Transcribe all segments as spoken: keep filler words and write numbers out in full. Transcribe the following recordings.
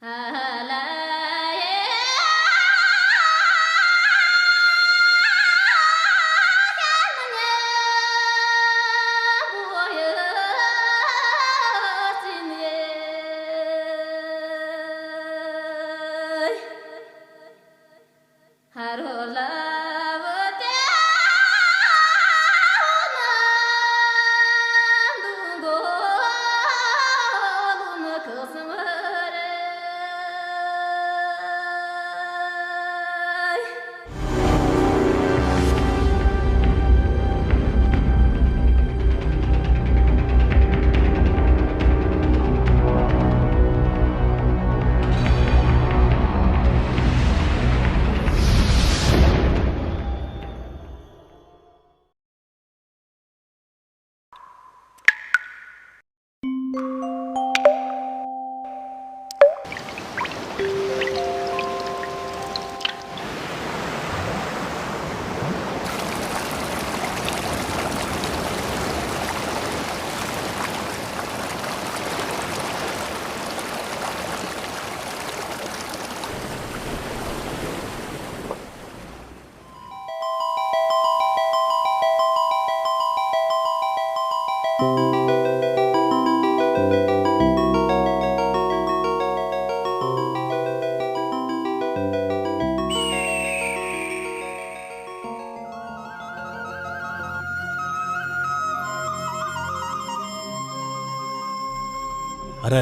རི་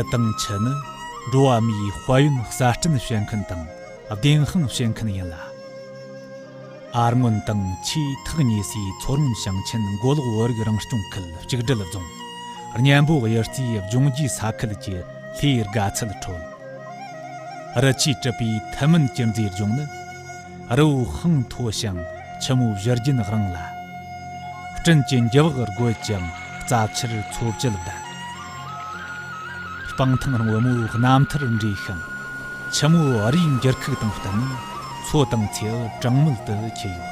དང་ཆུ་ནི་འགྲོ་བ་མིའི་དཔལ་ཡོན་གསར་སྐྲུན་བྱེད་མཁན་དང་བདེན་དཔང་བྱེད་མཁན་ཡིན་ལ། ཨར་སྔོན་དང་ཆུའི་ཐག་ཉེ་སའི་མཚོ་སྔོན་ཞིང་ཆེན་མགོ་ལོག་བོད་རིགས་རང་སྐྱོང་ཁུལ་གཅིག་སྒྲིལ་རྫོང་གཉན་པོ་གཡུ་རྩེའི་ལྗོངས་རྒྱུའི་ས་ཁུལ་གྱི་ལྷའི་དགའ་ཚལ་ཁྲོད། རི་ཆུས་གྲུབ་པའི་ཐུན་མིན་གྱི་མཛེས་ལྗོངས་ནི། རི་བོ་ཤིང་མཐོ་ཞིང་ཆུ་མོ་བཞུར་རྒྱུན་རིང་ལ། སྤྲིན་གྱི་འགྱུར་བག་རྒོད་ཅིང་རྩྭ་ཆུར་འཚོ་བཅུད་ལྡན། སྤང་ཐང་སྔོན་མོའི་རྣམ་ཐར་འདྲེས་ཤིང་། ཆུ་མོ་རིའི་འགྱུར་ཁུག་དང་བསྟུན་ནས་མཚོ་དང་མཚེའུ་གྲངས་མེད་དུ་ཁྱེར་ཡོད།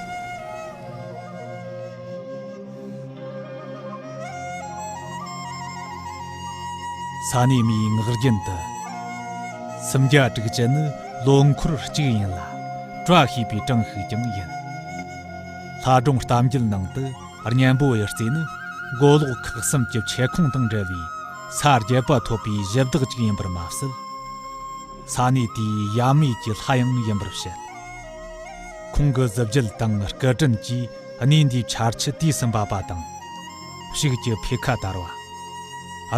ས་གནས་མིའི་ངག་རྒྱུན་དུ། སུམ་བརྒྱ་དྲུག་ཅུ་ནི་ལོ་འཁོར་གཅིག་ཡིན་ལ། བཀྲ་ཤིས་པའི་གྲངས་ཤིག་ཀྱང་ཡིན། ལྷ་སྒྲུང་གཏམ་རྒྱུད་ནང་དུ་གཉན་པོ་གཡུ་རྩེ་ནི་མགོ་ལོག་ཁག་གསུམ་གྱི་ཆེ་ཁུངས་དང་འབྲེལ་བའི་ས་བརྒྱད་པ་ཐོབ་པའི་གཞི་བདག་ཅིག་ཡིན་པར་མ་ཟད། ས་གནས་དེའི་ཡབ་མེས་ཀྱི་ལྷ་ཡང་ཡིན་པར་བཤད། ཁོང་གི་གཟི་བརྗིད་དང་སྐུ་དྲིན་གྱིས་གནས་འདིའི་ཆར་ཆུ་དུས་སུ་འབབ་པ་དང་། ཕྱུགས་ཀྱི་འཕེལ་ཁ་དར་བ།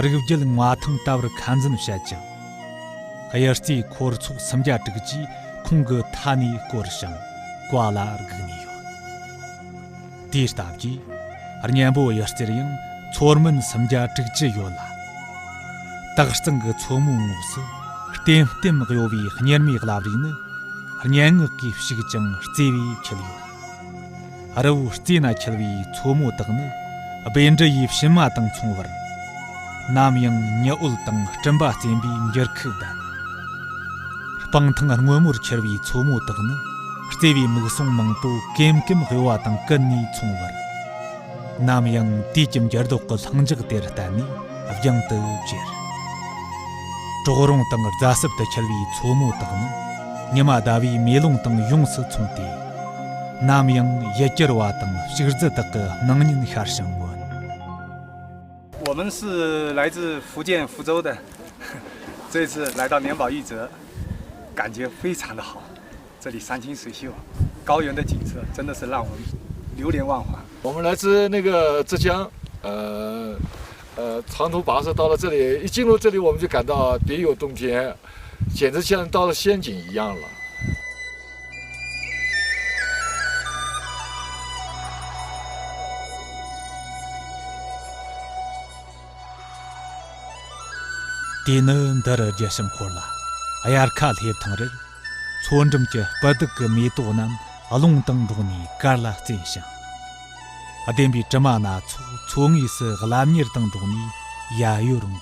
རིགས་རྒྱུད་མངའ་ཐང་དར་བར་ཁ་འཛིན་བྱེད་ཅིང་། གཡུ་རྩེའི་འཁོར་ཚོགས་སུམ་བརྒྱ་དྲུག་ཅུས་ཁོང་གི་མཐའ་ནས་བསྐོར་ཞིང་བཀའ་ལ་བསྒུགས་ནས་ཡོད། དེའི་སྟབས་ཀྱིས། གཉན་པོ་གཡུ་རྩེར་ཡང་མཚོ་སྨན་སུམ་བརྒྱ་དྲུག་ཅུ་ཡོད་ལ། སྟག་གཙང་གི་མཚོ་མོའི་ངོགས་སུ་ལྟེམ་ལྟེམ་གཡོ་བའི་གཉེར་མའི་རླབས་རིས་ནི། སྙན་ངག་གིས་ཕྱུག་ཅིང་བརྩེ་བས་འཁྱིལ་ཡོད། རི་བོའི་རྩེ་ན་འཁྱིལ་བའི་མཚོ་མོ་དག་ནི་བཻ་ཌཱུརྱའི་བྱེ་མ་དང་མཚུངས་པར། ནམ་ཡང་ཉི་འོད་དང་སྤྲིན་པ་རྩེན་པའི་འགྱུར་ཁུག་ལྡན། སྤང་ཐང་སྔོན་མོར་འཁྱིལ་བའི་མཚོ་མོ་དག་ནི་བརྩེ་བའི་མིག་ཟུང་མང་པོ་ཀེམ་ཀེམ་གཡོ་བ་དང་ཀུན་ནས་མཚུངས་པར། ནམ་ཡང་དུས་ཀྱི་འགྱུར་ལྡོག་གི་ལྷིང་འཇགས་དེར་བརྟེན་ནས་རྒྱང་དུ་གྱེར། གྲོག་རོང་དང་རྫ་སྲིབ་ཏུ་འཁྱིལ་བའི་མཚོ་མོ་དག་ནི་ཉི་མ་ཟླ་བའི་མེ་ལོང་དང་ཡོངས་སུ་མཚུངས་ཏེ། ནམ་ཡང་ཡུལ་གྱར་བ་དང་ཕྱུགས་རྫི་དག་གི་སྣང་བརྙན་ཤར་ཞིང་མངོན། 我们是来自福建福州的，这次来到莲宝玉泽，感觉非常的好。这里山清水秀，高原的景色真的是让我们流连忘返。我们来自那个浙江，呃，呃，长途跋涉到了这里，一进入这里我们就感到别有洞天，简直像到了仙境一样了。དེ་ནི་འདི་རུ་རྒྱལ་ཞིང་འཁོར་ལ་དབྱར་ཁ་སླེབས་ཐེངས་རེར། མཚོ་འགྲམ་གྱི་སྤུ་སྡུག་གི་མེ་ཏོག་རྣམས་རླུང་དང་འགྲོགས་ནས་གར་ལ་རྩེན་ཞིང་། ལྡེམ་པའི་དྲི་མ་སྣ་ཚོགས་མཚོ་ངོས་སུ་རླབས་གཉེར་དང་འགྲོགས་ནས་ཡལ་ཡོལ་འགུལ།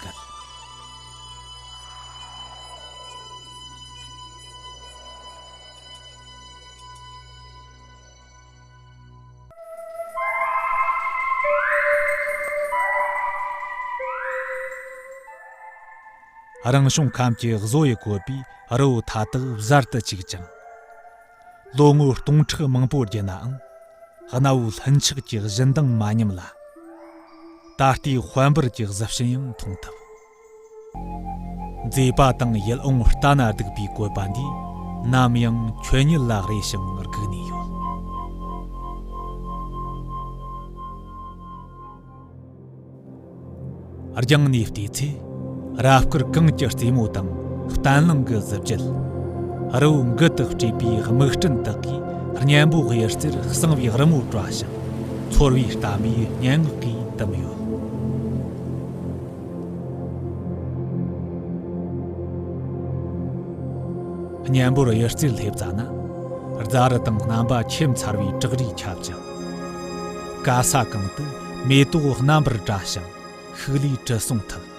རང་བྱུང་ཁམས་ཀྱི་བཟོ་ཡི་བཀོད་པས་རི་བོ་མཐའ་དག་གཟར་དུ་བཅུག་ཅིང་། ལོ་ངོ་སྟོང་ཕྲག་མང་པོ་བརྒྱུད་ནའང་། གནའ་བོའི་ལྷུན་ཆགས་ཀྱི་བཞིན་མདངས་མ་ཉམས་ལ། ད་ལྟའི་དཔལ་འབར་གྱི་གཟི་བྱིན་ཡང་མཐོང་ཐུབ། མཛེས་པ་དང་ཡིད་འོང་ལྟ་ན་སྡུག་པའི་བཀོད་པ་འདིས་ནམ་ཡང་ཁྱོད་ཉིད་ལ་རེ་ཞིང་སྒུག་ནས་ཡོད། རྒྱང་ནས་བལྟས་ཚེ། རབ་དཀར་གངས་ཀྱི་རྩེ་མོ་དང་བརྟན་ལྷིང་གི་གཟི་བརྗིད། རི་བོ་མགུལ་དུ་སྤྲས་པའི་རྨིག་སྤྲིན་དག་གིས་གཉན་པོ་གཡུ་རྩེར་གསང་བའི་རི་མོ་བཀྲ་ཞིང་། ཚོར་བའི་གཏམ་བའི་སྙན་ངག་གིས་དུམ་ཡོད། གཉན་པོར་གཡུ་རྩེར་སླེབས་ཙ་ན། རྫ་རི་དང་རྣམ་པ་ཁྱད་མཚར་བའི་བྲག་རིས་ཁྱབ་ཅིང་། ག་ས་གང་དུ་མེ་ཏོག་རྣམ་པར་བཀྲ་ཞིང་། ཤུགས་ལས་དྲི་བསུང་འཐུལ།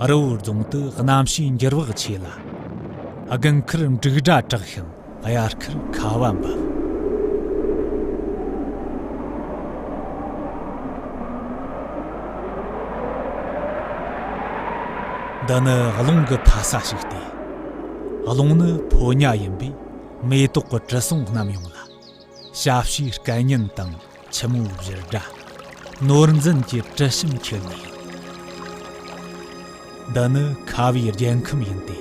རི་བོའི་རྫོང་དུ་གནམ་གཤིས་འགྱུར་བག་ཆེ་ལ། དགུན་ཁར་འབྲུག་སྒྲ་གྲགས་ཤིང་། དབྱར་ཁར་ཁ་བ་འབབ། འདི་ནི་རླུང་གི་འཕར་ས་ཞིག་སྟེ། རླུང་ནི་ཕོ་ཉ་ཡིན་པས་མེ་ཏོག་གི་དྲི་བསུང་བསྣམས་ཡོང་ལ། ཞབས་ཕྱིའི་སྐད་སྙན་དང་། ཆུ་མོའི་བཞུར་སྒྲ། ནོར་འཛིན་གྱི་དྲི་ཞིམ་འཁྱིལ་ནས། འདི་ནི་ཁ་བའི་རྒྱལ་ཁམས་ཡིན་ཏེ།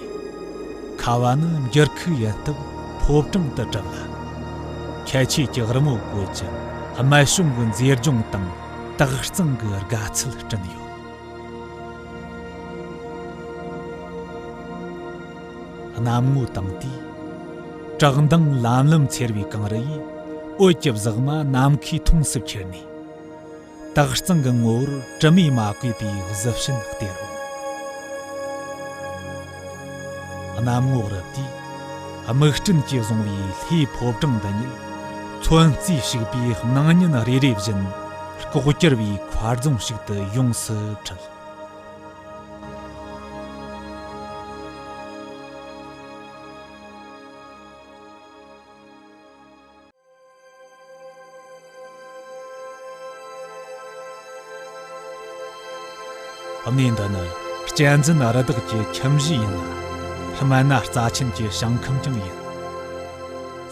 ཁ་བ་ནི་འགྱུར་ཁུག་ཡིན་སྟབས་ཕོ་བྲང་དུ་གྲགས་ལ། ཁྱད་ཆོས་ཀྱི་རི་མོ་བཀོད་ཅིང་། སྨད་བྱུང་གི་མཛེས་ལྗོངས་དང་། སྟག་ཚང་གི་དགའ་ཚལ་བསྐྲུན་ཡོད། གནམ་ངོ་དྭངས་དུས། བྲག་མདངས་ལམ་ལམ་འཚེར་བའི་གངས་རི་ཡིས། འོད་ཀྱི་ཟེགས་མ་ནམ་མཁའི་མཐོངས་སུ་ཁྱེར་ནས། སྟག་ཚང་གི་ངོ་བོར་དྲི་མས་མ་གོས་པའི་གཟི་བྱིན་སྟེར་འོང་། གནམ་ངོ་རུབ་དུས། རྨིག་སྤྲིན་གྱིས་བཟུང་བའི་ལྷའི་ཕོ་བྲང་འདི་ཉིད། ཚོན་རྩིས་ཞིག་པའི་སྣང་བརྙན་རེ་རེ་བཞིན། ལྐོག་གྱུར་བའི་མཁར་རྫོང་ཞིག་ཏུ་ཡོངས་སུ་འཁྲིལ། གནས་འདི་ནི་གཅན་གཟན་རི་དྭགས་ཀྱི་ཁྱིམ་གཞིས་ཡིན་ལ། སྨན་སྣ་རྩ་ཆེན་གྱི་བྱང་ཁམས་ཀྱང་ཡིན།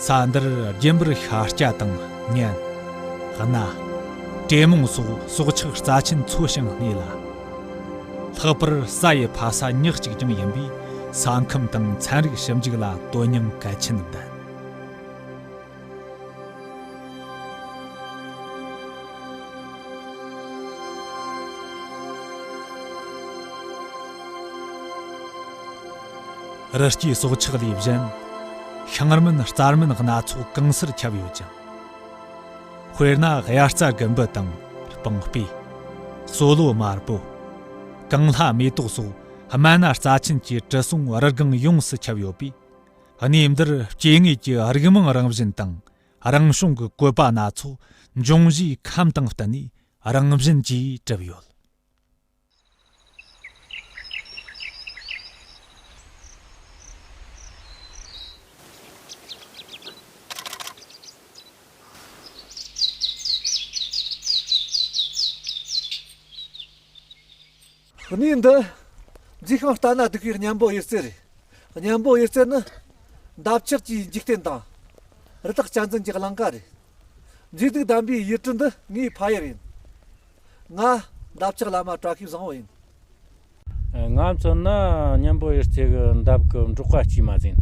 ས་འདིར་རྒྱུན་པར་ཤཱཀྱ་དང་གཉན། སྣ། གྲོ་མོང་སོགས་སྲོག་ཆགས་རྩ་ཆེན་འཚོ་ཞིང་གནས་ལ། ལྷག་པར་ས་ཡི་ཕ་ས་ཉག་གཅིག་ཀྱང་ཡིན་པས། ས་ཁམས་དང་ཚན་རིག་ཞིབ་འཇུག་ལ་དོན་སྙིང་གལ་ཆེན་ལྡན། རི་སྐྱེས་སྲོག་ཆགས་ལས་གཞན། ཤིང་སྨན་རྩྭ་སྨན་སྣ་ཚོགས་གང་སར་ཁྱབ་ཡོད་ཅིང་། དཔེར་ན། དབྱར་རྩྭ་དགུན་འབུ་དང་སྤང་སྤོས། སོ་ལོ་དམར་པོ། ཀིང་ལྷ་མེ་ཏོག་སོགས་སྨན་སྣ་རྩ་ཆེན་གྱི་དྲི་བསུང་རི་སྒང་ཡོངས་སུ་ཁྱབ་ཡོད་པས། གནས་འདིར་སྐྱེ་དངོས་ཀྱི་རིགས་མིང་རང་བཞིན་དང་། རང་བྱུང་གི་བཀོད་པ་སྣ་ཚོགས་འབྱུང་བཞིའི་ཁམས་དང་བསྟུན་ནས་རང་བཞིན་གྱིས་གྲུབ་ཡོད། གནས་འདི་མཛེས་ཤིང་ལྟ་ན་སྡུག་པའི་གཉན་པོ་གཡུ་རྩེ་རེད། གཉན་པོ་གཡུ་རྩེ་ནི་འདབ་ཆགས་ཀྱི་འཇིག་རྟེན་དང་། རི་དྭགས་གཅན་གཟན་གྱི་གླིང་ག་རེད། མཛེས་སྡུག་ལྡན་པའི་ཡུལ་གྲུ་འདི་ངའི་ཕ་ཡུལ་ཡིན། ང་འདབ་ཆགས་ལ་མ་བཀྲ་ཤིས་བཟང་བོ་ཡིན། ང་མཚོན་ན་གཉན་པོ་གཡུ་རྩེ་གི་འདབས་ཀྱི་འབྲོག་པ་གཅིག་མ་ཟིན།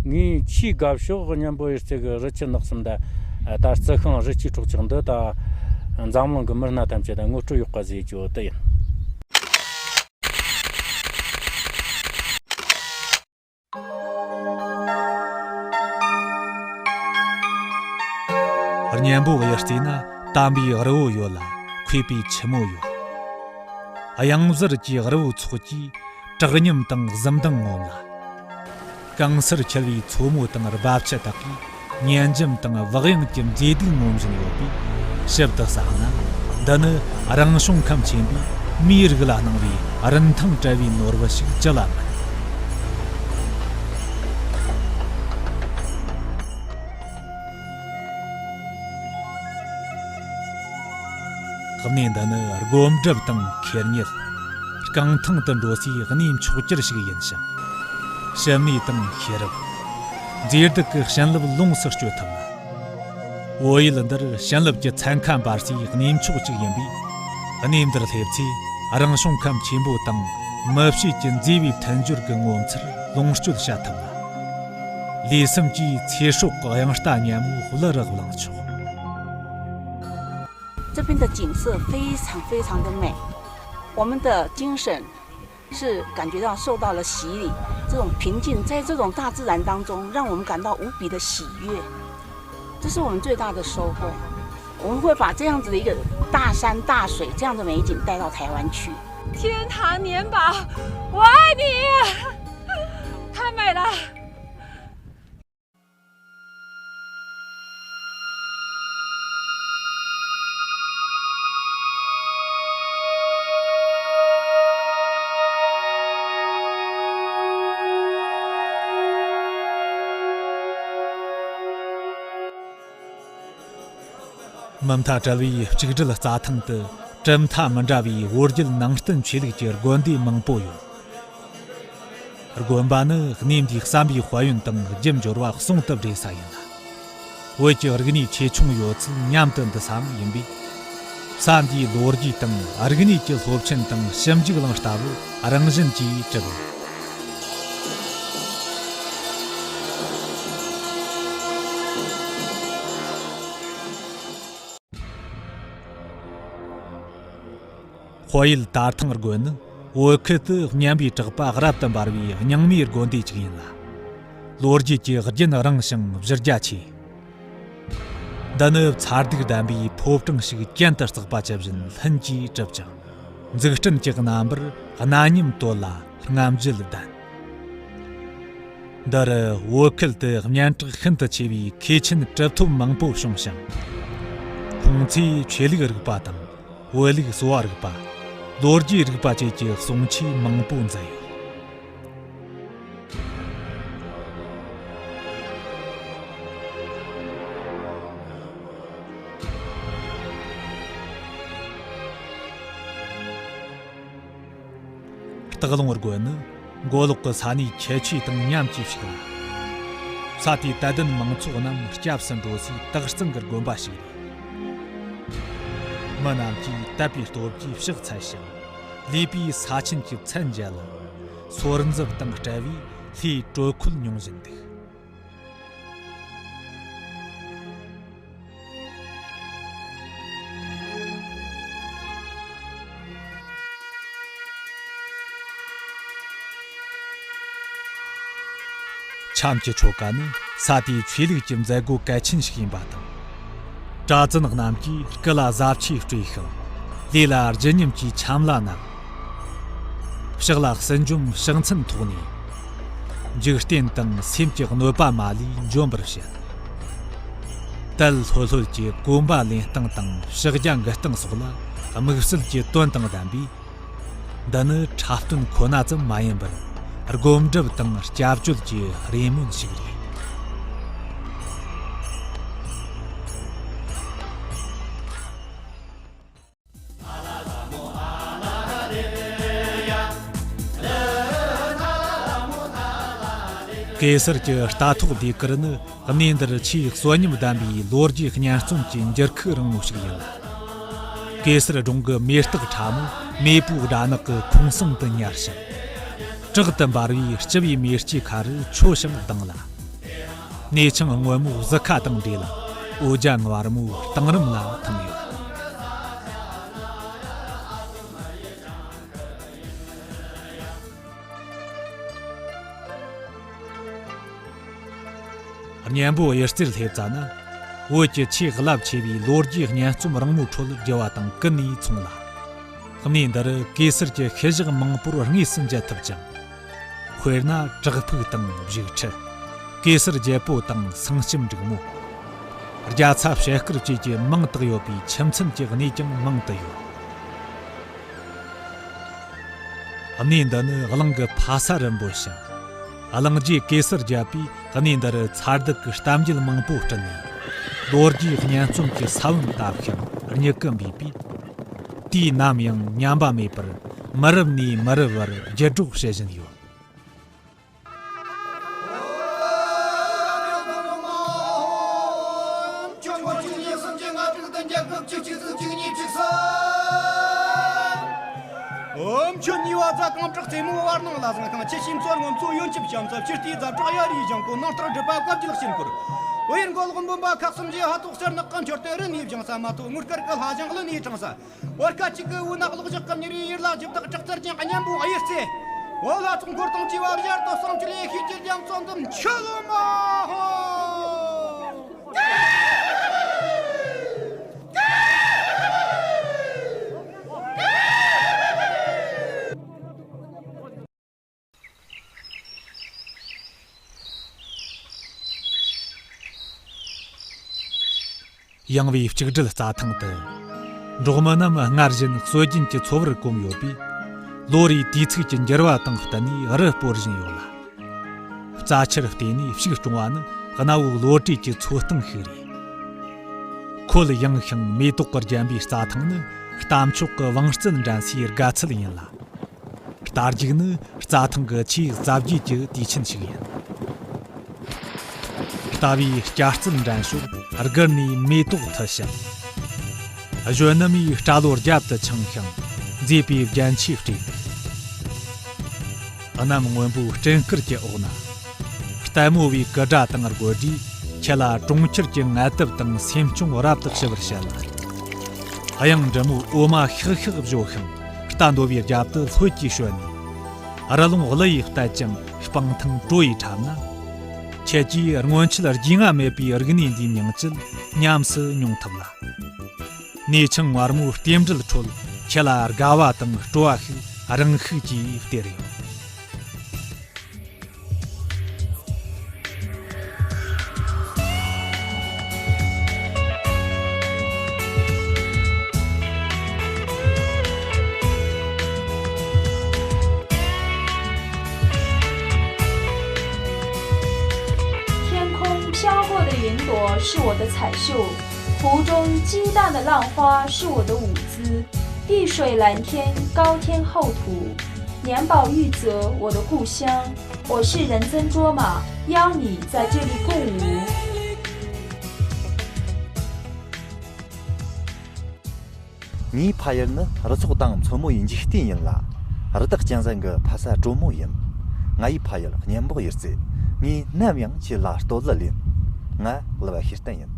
ངའི་ཆེས་དགའ་ཕྱོགས་གཉན་པོ་གཡུ་རྩེ་གི་རི་ཆུ་ནགས་གསུམ་ད། ད་རྩི་ཤིང་རི་སྐྱེས་སྲོག་ཆགས་འདི་ད་འཛམ་གླིང་གི་མི་སྣ་ཐམས་ཅད་ད་ངོ་སྤྲོད་ཡག་པ་བཟོས་རྒྱུ་དེ་ཡིན། གཉན་པོ་གཡུ་རྩེ་ན་དམ་པའི་རི་བོ་ཡོད་ལ། མཁས་པའི་ཆུ་མོ་ཡོད། གཡང་གཟར་གྱི་རི་བོ་ཚོགས་ཀྱིས་བྲག་ཉམས་དང་གཟི་མདངས་ངོམ་ལ། གང་སར་འཁྱིལ་བའི་མཚོ་མོ་དང་རྦབ་ཆུ་དག་གིས་ཉེ་འཇམ་དང་བག་ཡངས་ཀྱི་མཛེས་སྡུག་ངོམ་བཞིན་ཡོད་པས། ཞིབ་ཏུ་བསམས་ན། འདི་ནི་རང་བྱུང་ཁམས་ཆེན་པོས་མིའི་རིགས་ལ་གནང་བའི་རིན་ཐང་བྲལ་བའི་ནོར་བུ་ཞིག་ཅི་ལ་མིན། གནས་འདི་ནི་སྒོམ་སྒྲུབ་དང་ཁེར་གཉེར། རྐང་ཐང་དུ་འགྲོ་སའི་གནས་མཆོག་གྱུར་ཞིག་ཡིན་ཞིང་། ཕྱི་མའི་དང་ཤེས་རབ། མཛེས་སྡུག་གི་བྱིན་རླབས་ལོངས་སུ་སྤྱོད་ཐུབ་ལ། བོད་ཡུལ་འདིར་བྱིན་རླབས་ཀྱི་ཚན་ཁ་འབར་སའི་གནས་མཆོག་ཅིག་ཡིན་པས། གནས་འདིར་སླེབས་ཚེ་རང་བྱུང་ཁམས་ཆེན་པོ་དང་མི་ཕྱེད་ཀྱི་མཛེས་པའི་མཐུན་སྦྱོར་གྱི་ངོ་མཚར་ལོངས་སྤྱོད་བྱ་ཐུབ་ལ། ལུས་སེམས་ཀྱི་ཚེ་སྲོག་གི་དབྱངས་རྟ་སྙན་མོ་བླུ་རུ་བླང་ཆོག། 这边的景色非常非常的美，我们的精神是感觉到受到了洗礼，这种平静，在这种大自然当中，让我们感到无比的喜悦，这是我们最大的收获。我们会把这样子的一个大山大水这样的美景带到台湾去。天堂年宝，我爱你，太美了。 མུ་མཐའ་བྲལ་བའི་གཅིག་སྒྲིལ་རྩྭ་ཐང་དུ་གྲུབ་མཐའ་མི་འདྲ་བའི་བོད་བརྒྱུད་ནང་བསྟན་ཆོས་ལུགས་ཀྱི་དགོན་སྡེ་མང་པོ་ཡོད། དགོན་པ་ནི་གནས་འདིའི་བསམ་པའི་དཔལ་ཡོན་དང་རྒྱུ་འབྱོར་བ་ཟུང་དུ་འབྲེལ་ས་ཡིན་ལ། བོད་ཀྱི་རིག་གནས་ཆེ་ཆུང་ཡོད་ཚད་མཉམ་དུ་འདུ་སའང་ཡིན་པས། ས་འདིའི་ལོ་རྒྱུས་དང་རིག་གནས་ཀྱི་སློབ་ཆེན་དང་ཞིབ་འཇུག་གླིང་ལྟ་བུ་རང་བཞིན་གྱིས་གྲུབ་ཡོད། དཔལ་ཡུལ་དར་ཐང་དགོན་ནི་བོད་ཁུལ་དུ་སྙན་པའི་གྲགས་པ་རབ་ཏུ་འབར་བའི་རྙིང་མའི་དགོན་སྡེ་ཅིག་ཡིན་ལ། ལོ་རྒྱུས་ཀྱི་རྒྱུན་རིང་ཞིང་གཞི་རྒྱ་ཆེ། འདི་ནི་མཚར་སྡུག་ལྡན་པའི་ཕོ་བྲང་ཞིག་གྱེན་དུ་བརྩེགས་པ་ཇི་བཞིན་ལྷུན་གྱིས་གྲུབ་ཅིང་། འཛུགས་སྐྲུན་གྱི་རྣམ་པར་རྣམ་གཉིས་བཏོད་ལ་རྔམ་བརྗིད་ལྡན། འདི་རུ་བོད་ཁུལ་དུ་སྙན་གྲགས་ཤིན་ཏུ་ཆེ་བའི་མཁས་ཆེན་གྲུབ་ཐོབ་མང་པོ་བྱུང་ཞིང་། ཁོང་ཚོས་ཆོས་ལུགས་རིག་པ་དང་། བོད་ལུགས་གསོ་བ་རིག་པ། ལོ་རྒྱུས་རིག་པ་བཅས་ཀྱི་གསུང་ཆོས་མང་པོ་མཛད་ཡོད། སྟག་ལུང་དགོན་ནི་མགོ་ལོག་གི་ས་གནས་ཁྱད་ཆོས་དང་མཉམ་གྱིས་བཞག་ལ། ས་དེའི་དད་ལྡན་མང་ཚོགས་རྣམས་སྐྱབས་སུ་འགྲོ་སའི་དག་གཙང་གི་དགོན་པ་ཞིག་རེད། མི་རྣམས་ཀྱིས་དད་པའི་སྟོབས་ཀྱིས་ཕྱག་འཚལ་ཞིང་། ལུས་པོས་ས་ཆེན་གྱི་ཚད་འཇལ་ལ། སོར་འཛུབ་དང་སྦྲེལ་བའི་ལྷའི་དྲོད་ཁོལ་མྱོང་བཞིན་འདུག། འཆམ་གྱི་ཆོ་ག་ནི་ས་དེའི་ཆོས་ལུགས་ཀྱི་མཛད་སྒོ་གལ་ཆེན་ཞིག་ཡིན་པ་དང་། གྲྭ་བཙུན་རྣམས་ཀྱིས་སྐུ་ལ་བཟའ་ཆས་སྤྲས་ཤིང་། ལུས་ལ་བརྗིད་ཉམས་ཀྱི་འཆམ་ལྭ་མནབས། ཕྱག་ལ་སུན་འབྱིན་ཕྱག་མཚན་ཐོགས་ནས། འཇིག་རྟེན་དང་སེམས་ཀྱི་གནོད་པ་མ་ལུས་འཇོམས་པར་བྱེད། དལ་ལྷོད་ལྷོད་ཀྱི་གོམ་པ་ལེན་སྟངས་དང་ཕྱག་རྒྱ་འགུལ་སྟངས་སོགས་ལ་དམིགས་བསལ་གྱི་དོན་དང་ལྡན་པས། འདི་ནི་འཁྲབ་སྟོན་ཁོ་ན་ཙམ་མ་ཡིན་པར་སྒོམ་སྒྲུབ་དང་སྐྱབས་བཅོལ་གྱི་རེ་སྨོན་ཞིག་རེད། གེ་སར་གྱི་རྟ་ཐོག་ཟློས་གར་ནི་གནས་འདིར་ཆེས་གསོན་ཉམས་ལྡན་པའི་ལོ་རྒྱུས་སྙན་རྩོམ་གྱི་འགྱུར་ཁུག་རིང་མོ་ཞིག་ཡིན་ལ། གེ་སར་སྒྲུང་གི་མེ་སྟག་ཁྲ་མོ་མེས་པོའི་སྦྲ་ནག་གི་ཁོང་སེང་དུ་ཉར་ཞིང་། དྲག་ཏུ་འབར་བའི་སྤྱི་བོའི་མེ་ལྕེ་ཁ་རུ་འཕྱོ་ཞིང་ལྡིང་ལ། གནས་ཆུང་སྔོན་མོའི་གཟི་ཁ་དང་འབྲེལ་ལ། འོ་བརྒྱལ་མངར་མོའི་གཏིང་རིམ་ལ་ཐིམ་ཡོད། གཉན་པོ་གཡུ་རྩེར་སླེབས་ཙ་ན། བོད་ཀྱི་ཆེས་རླབས་ཆེ་བའི་ལོ་རྒྱུས་སྙན་རྩོམ་རིང་མོའི་ཁྲོད་བསྒྱུར་བ་དང་ཀུན་ནས་མཚུངས་ལ། གནས་འདི་རུ་གེ་སར་གྱི་ཤུལ་བཞག་མང་པོར་དངོས་སུ་མཇལ་ཐུབ་ཅིང་། དཔེར་ན་བྲག་ཕུག་དང་བཞུགས་ཁྲི། གེ་སར་རྒྱལ་པོ་དང་སེང་ལྕམ་འབྲུག་མོ། རྒྱ་ཚ་ཞལ་དཀར་བཅས་ཀྱི་མིང་བཏགས་ཡོད་པའི་ཁྱིམ་མཚེས་ཀྱི་གནས་ཀྱང་མང་དུ་ཡོད། གནས་འདི་ནི་གླིང་གི་ཕ་ས་རུ་འབོད་ཞིང་། གླིང་རྗེ་གེ་སར་རྒྱལ་པོས་གནས་འདི་རུ་མཚར་སྡུག་གི་གཏམ་རྒྱུད་མང་པོ་བསྐྲུན་ནས། ལོ་རྒྱུས་སྙན་རྩོམ་གྱི་ས་བོན་བཏབ་ཤིང་མྱུ་གུ་འབུས་པས། དུས་ནམ་ཡང་ཉམས་པ་མེད་པར་མི་རབས་ནས་མི་རབས་བར་བརྒྱུད་སྒྲོག་བྱེད་བཞིན་ཡོད། ཁྱོད་ཉེས་པ་ཛ་གང་དྲག་རྩེ་མོ་བར་སྣང་ལ་བཟང་ཤིང་། ཆུ་ཤིང་མཚོ་སྔོན་མཚོ་ཡོན་ཆབ་བྱམས་ས། ཆུ་རྟའི་རྫ་བྲག་གཡའ་རིའི་ལྗང་ཁུ། ནང་ལྟར་སྒྲིབ་པ་བཀའ་བརྒྱུད་ཞིང་འཁོར། བུ་ཡུལ་མགོ་ལོག་འབུམ་པ་ཁག་གསུམ་གྱི་ཕ་ཐོག་སེར་ནག་གི་འཁྱོར་དུ་རི་ནས་བཞེངས་ས། མ་ཐོག་དངུལ་དཀར་གྱི་ལྷ་ཞིང་ཀླུ་ནས་དྲངས་ས། བར་ཁ་གཅིག་གི་བུ་ནག་ལོག་ཞག་གམ་ཉེ་རུའི་ཡུལ་ལ་འཇུ་བདག་དྲག་རྩལ་ཅན་གཉན་པོ་གཡུ་རྩེ། འོ་ལ་ཚོགས་འཁོར་དང་བཅས་པ་བཞར་དུ་གསང་ཆུ་ལས་ཤེས་ཀྱི་རྒྱ་མཚོ་འདི་མཆོད་ལོ་མ་ཧོ། ཡངས་པའི་གཅིག་སྒྲིལ་རྩྭ་ཐང་དུ། འབྲོག་མི་རྣམས་སྔར་བཞིན་སྲོལ་རྒྱུན་གྱི་འཚོ་བར་གོམས་ཡོད་པས། ལོ་རེའི་དུས་ཚིགས་ཀྱི་འགྱུར་བ་དང་བསྟུན་ནས་རི་སྤོར་བཞིན་ཡོད་ལ། རྩྭ་ཆུར་བརྟེན་ནས་ཕྱུགས་སྐྱོང་བ་ནི་གནའ་བོའི་བློ་གྲོས་ཀྱི་འཚོ་སྟངས་ཤིག་རེད། ཁོད་ཡངས་ཤིང་མེ་ཏོག་གིས་བརྒྱན་པའི་རྩྭ་ཐང་ནི་རྟ་མཆོག་གི་བང་རྩལ་འགྲན་སའི་དགའ་ཚལ་ཡིན་ལ། རྟ་རྒྱུག་ནི་རྩྭ་ཐང་གི་ཆེས་གཟབ་རྒྱས་ཀྱི་དུས་ཆེན་ཞིག་ཡིན། རྟ་བས་སྐྱ་རྩལ་འགྲན་ཞོར་སྒུར་ནས་མེ་ཏོག་འཐུ་བྱེད། གཞོན་ནུ་མས་རྟ་ལོ་རྒྱབ་ཏུ་འཆང་ཞིང་མཛེས་པའི་རྒྱན་ཆས་སྤྲས་ནས། གནམ་སྔོན་པོའི་སྤྲིན་དཀར་གྱི་འོག་ན། ལྟད་མོ་བའི་སྐུ་སྒྲ་དང་དགོད་སྒྲས་ཁྱེད་ལ་གྲོང་ཁྱེར་གྱི་ངལ་དུབ་དང་སེམས་གཅོང་རབ་ཏུ་ཞི་བར་བྱེད་ལ། གཡང་འབྲི་མོའི་འོ་མ་ཤིག་ཤིག་བཞོ་ཞིང་རྟ་འདོ་བའི་རྒྱབ་ཏུ་ལྷོད་ཀྱིས་བྱོན་ནས། རི་ལུང་གླུ་ཡིས་བསྟད་ཅིང་སྤང་ཐང་དྲོ་ཡིས་འཁྲབ་ན། ཁྱེད་ཀྱིས་སྔོན་ཆད་རྒྱུས་མངའ་མེད་པའི་རིག་གནས་འདིའི་མྱིང་བཅུད་ཉམས་སུ་མྱོང་ཐུབ་ལ། ནས་ཆང་མངར་མོའི་རྟེན་འབྲེལ་ཁྲོད་ཁྱེད་ལ་དགའ་བ་དང་སྤྲོ་བ་ཞིག་རང་ཤུགས་ཀྱིས་སྟེར་ཡོང་། 天空飘过的云朵是我的彩绣，湖中激荡的浪花是我的舞姿，碧水蓝天，高天厚土，年宝玉则我的故乡。我是人参卓玛，邀你在这里共舞。 ངའི་ཕ་ཡུལ་ནི་རི་ཚོགས་དང་མཚོ་མོ་ཡི་འཇིག་རྟེན་ཡིན་ལ། རི་དྭགས་གཅན་གཟན་གྱི་ཕ་ས་དྲོན་མོ་ཡིན། ང་ཡི་ཕ་ཡུལ་གཉན་འབུག་ཡུལ་རྩེ། ངས་ནམ་ཡང་ཁྱེད་ལ་བསྟོད་གླུ་ལེན། ང་གླུ་བ་ཤེས་ལྡན་ཡིན།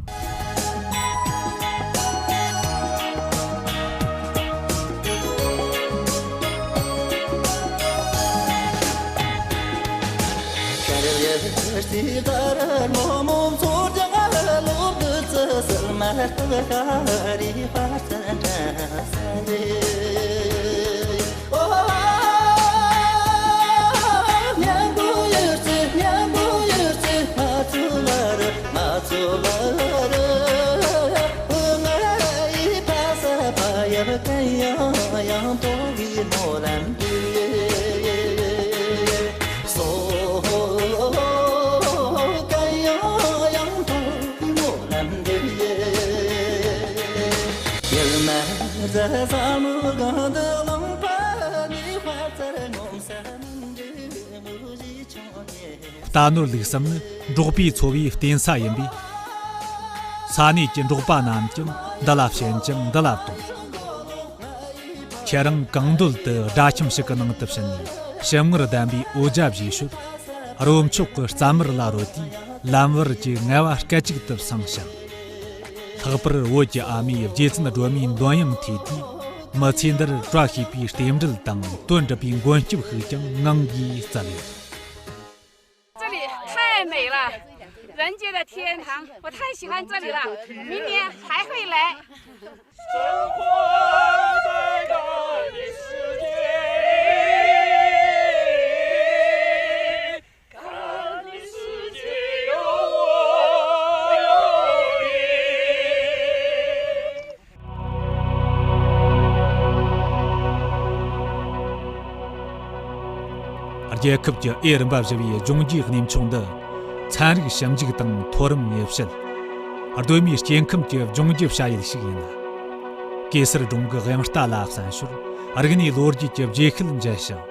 རྟ་ནོར་ལུག་གསུམ་ནི་འབྲོག་པའི་འཚོ་བའི་རྟེན་ས་ཡིན་པས། ས་གནས་ཀྱི་འབྲོག་པ་རྣམས་ཀྱང་འདི་ལ་ཞེན་ཅིང་འདི་ལ་དོགས། ཁྱེད་རང་གང་འདོད་དུ་སྦྲ་ཁྱིམ་ཞིག་གི་ནང་དུ་ཕྱིན་ནས་ཞིམ་མངར་ལྡན་པའི་འོ་ཇ་བཞེས་ཤོག། རོ་མཆོག་གི་རྩྭ་མར་ལ་རོལ་དུས་ལམ་བར་གྱི་ངལ་བ་སྐད་ཅིག་ཏུ་སངས་ཤིང་། ལྷག་པར་བོད་ཀྱི་ཨ་མའི་རྗེ་བཙུན་སྒྲོལ་མའི་འདོན་དབྱངས་ཐོས་དུས་མི་ཚེ་འདིར་བཀྲ་ཤིས་པའི་རྟེན་འབྲེལ་དང་དོན་འགྲུབ་པའི་མགོན་སྐྱབས་ཤིག་ཀྱང་ངང་གིས་བསྩལ་ཡོད། 这里太美了，人间的天堂，我太喜欢这里了，明年还会来。རྒྱལ་ཁབ་ཀྱི་ཨེ་རིམ་པ་བཞི་བའི་ལྗོངས་རྒྱུའི་གནས་མཆོག་འདི་ཚན་རིག་ཞིབ་འཇུག་དང་མཐོ་རིམ་དངོས་བཤད། གདོད་མའི་སྐྱེ་ཁམས་ཀྱི་ལྗོངས་རྒྱུ་བྱ་ཡུལ་ཞིག་ཡིན། གེ་སར་སྒྲུང་གི་དབྱངས་རྟ་ལ་གསན་ཞོར། རིག་གནས་ལོ་རྒྱུས་ཀྱི་བརྗེད་ཤུལ་མཇལ་ཞིང་།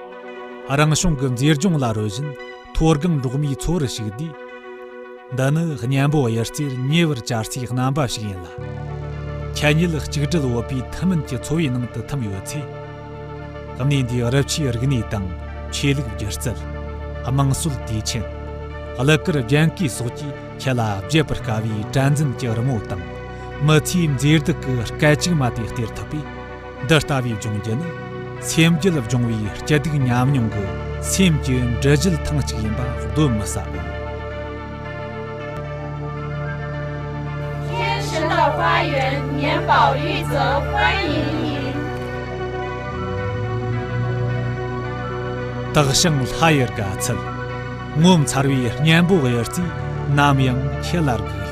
རང་བྱུང་གི་མཛེས་ལྗོངས་ལ་རོལ་བཞིན། མཐོ་སྒང་འབྲོག་མིའི་འཚོ་བར་ཞུགས་དུས། འདི་ནི་གཉན་པོ་གཡུ་རྩེར་ཉེ་བར་བཅར་སའི་རྣམ་པ་ཞིག་ཡིན་ལ། ཁྱད་ཉིད་གཅིག་སྒྲིལ་འོད་པའི་ཐུན་མིན་གྱི་འཚོ་བའི་ནང་དུ་ཐིམ་ཡོད་ཚེ། གནས་འདིའི་རི་ཆུའི་རིག་གནས་དང་ཆོས་ལུགས་སྒྱུ་རྩལ། དམངས་སྲོལ་དུས་ཆེན། གླུ་གར་རྒྱན་གོས་སོགས་ཀྱིས་ཁྱེད་ལ་བརྗེད་པར་དཀའ་བའི་དྲན་འཛིན་གྱི་རི་མོ་དང་། མི་ཚེའི་མཛེས་སྡུག་གི་སྐད་ཅིག་མ་དེ་སྟེར་ཐུབ་པས། འདི་ལྟ་བུའི་ལྗོངས་རྒྱུ་ནི། སེམས་རྒྱུད་སྦྱོང་བའི་སྐྱིད་སྡུག་ཉམས་མྱོང་གི་སེམས་ཀྱི་འབྲུ་བརྒྱུད་ཐེངས་གཅིག་ཡིན་པ་གདོན་མི་ཟ་འོ། 天神的花园，年宝玉则欢迎您。 དག་ཞིང་ལྷ་ཡི་དགའ་ཚལ། ངོ་མཚར་བའི་གཉན་པོ་གཡུ་རྩེས་ནམ་ཡང་ཁྱེད་ལ་སྒུག་